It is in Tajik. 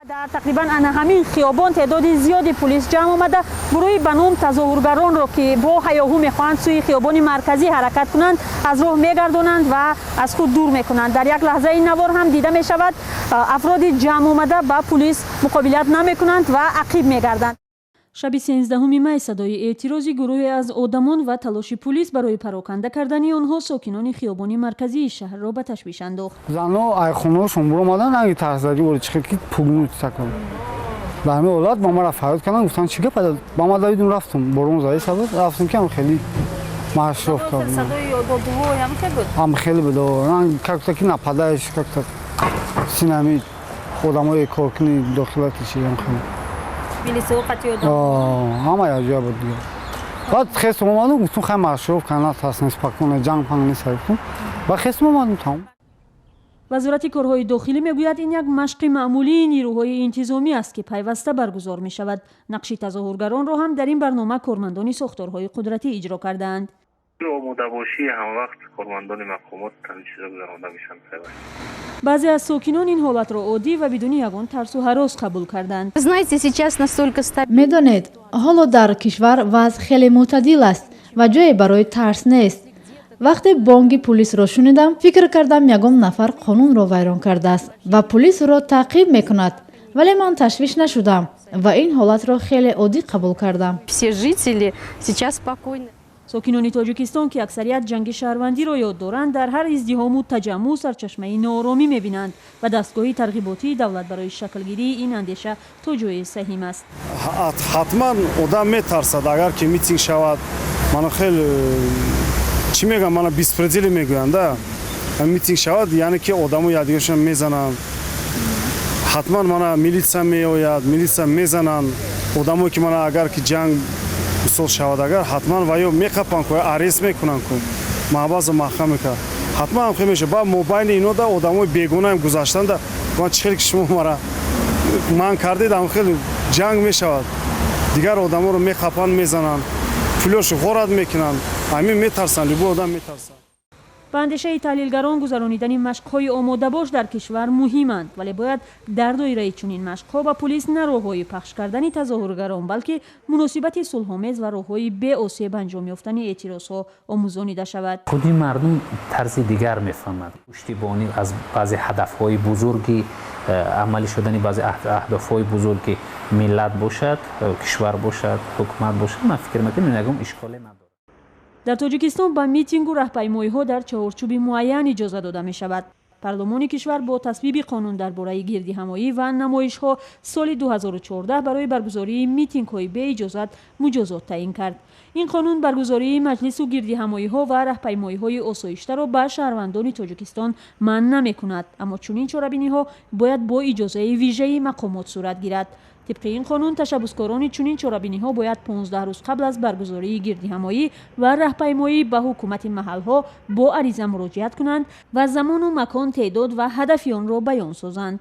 Дар тақрибан ана ҳамин хиёбон теъдоди зиёди пулис ҷамъ омада, гурӯҳи ба ном тазоҳургаронро, ки бо ҳаёҳу мехоҳанд сӯи хиёбони марказӣ ҳаракат кунанд, аз роҳ мегардонанд ва аз худ дур мекунанд. Дар як лаҳзаи навор ҳам дида мешавад, афроди ҷамъ омада ба пулис муқобилат намекунанд ва ақиб мегарданд. Шаби 13-уми май садои эътирози гурӯҳе аз одамон ва талоши пулис барои пароканда кардани онҳо сокинони хиёбони марказии шаҳрро ба ташвиш андохт. Зано ай хонаҳошон буромадан, ранги тарсзадӣ вори чихел ки пугнут такон. Дар ҳамин ҳолат ба мара фарёд карданд, гуфтанд, чӣ гап. Ба ма давидум, рафтум, борон зади сабад, рафтум, ки ҳам хеле маршировка. Ҳам хеле буд, ранг как-то ки нападаешь, как-то синами одамои коркуни дохилати чи ҳам хеле. Ҳама якҷоя буд дига. Баъд хестум, омадум, гуфтум, хай, маршировка натарсем, спокойно, ҷанг панг нест, гуфтум. Баъд хестум, омадум, тамом. Вазорати корҳои дохилӣ мегӯяд, ин як машқи маъмулии нирӯҳои интизомӣ аст, ки пайваста баргузор мешавад. Нақши тазоҳургаронро ҳам дар ин барнома кормандони сохторҳои қудратӣ иҷро кардаанд. Омодабошии ҳамвақт кормандони мақомот ҳамин чизо гузаронда мешаванд пайваста. Баъзе аз сокинон ин ҳолатро оддӣ ва бидуни ягон тарсу ҳарос қабул карданд. Знаете, сейчас настолько Медонед, ҳоло дар кишвар вазъ хеле мӯътадил аст ва ҷое барои тарс нест. Вақте бонги пулисро шунидам, фикр кардам, ягон нафар қонунро вайрон кардааст ва пулис ӯро таъқиб мекунад, вале ман ташвиш нашудам ва ин ҳолатро хеле оддӣ қабул кардам. Все жители сейчас спокойны. Сокинони Тоҷикистон, ки аксарият ҷанги шаҳрвандиро ёд доранд, дар ҳар издиҳому таҷаммӯъ сарчашмаи нооромӣ мебинанд ва дастгоҳи тарғиботии давлат барои шаклгирии ин андеша то ҷое саҳим аст. Ҳатман одам метарсад, агар ки митинг шавад. Мана хел чӣ мегӯям, мана беспредел е мегӯянд да, митинг шавад, яъне ки одамо якдигаршон мезананд. Ҳатман мана милитсия меояд, милитсия мезананд одамое ки мана агар ки ҷанг мисол шавад, агар ҳатман ва ё меқапанд ку, арест мекунанд ку, маҳбасо маҳкам мекунанд. Ҳатман ҳам хел мешавад. Баъд мобайни ино да одамои бегунаем гузаштанда, ман чӣ хел ки шумо мара манъ кардед, ҳам хел ҷанг мешавад. Дигар одаморо меқапанд, мезананд, пулёшо ғорат мекунанд. Ҳамин метарсанд, любой одам метарсад. Ба андешаи таҳлилгарон, гузаронидани машқҳои омодабош дар кишвар муҳиманд, вале бояд дар доираи чунин машқҳо ба пулис на роҳҳои пахш кардани тазоҳургарон, балки муносибати сулҳомез ва роҳҳои беосеб анҷом ёфтани эътирозҳо омӯзонида шавад. Худи мардум тарзи дигар мефаҳмад. Пуштибонӣ аз баъзе ҳадафҳои бузурги амалӣ шудани баъзе аҳдофҳои бузурги миллат бошад, кишвар бошад, ҳукумат бошад, ман фикр мекунам, ягон ишколе надорад. Дар Тоҷикистон ба митингу раҳпаймоиҳо дар чаҳорчӯби муайян иҷоза дода мешавад. Парлумони кишвар бо тасвиби қонун дар бораи гирдиҳамоӣ ва намоишҳо соли 2014 барои баргузории митингҳои беиҷозат муҷозот таъин кард. Ин қонун баргузории маҷлису гирдиҳамоиҳо ва раҳпаймоиҳои осоиштаро ба шаҳрвандони Тоҷикистон манъ намекунад, аммо чунин чорабиниҳо бояд бо иҷозаи вижаи мақомот сурат гирад. Тибқи ин қонун, ташаббускорони чунин чорабиниҳо бояд 15 рӯз қабл аз баргузории гирдиҳамоӣ ва раҳпаймоӣ ба ҳукумати маҳалҳо бо ариза муроҷиат кунанд ва замону макон, теъдод ва ҳадафи онро баён созанд.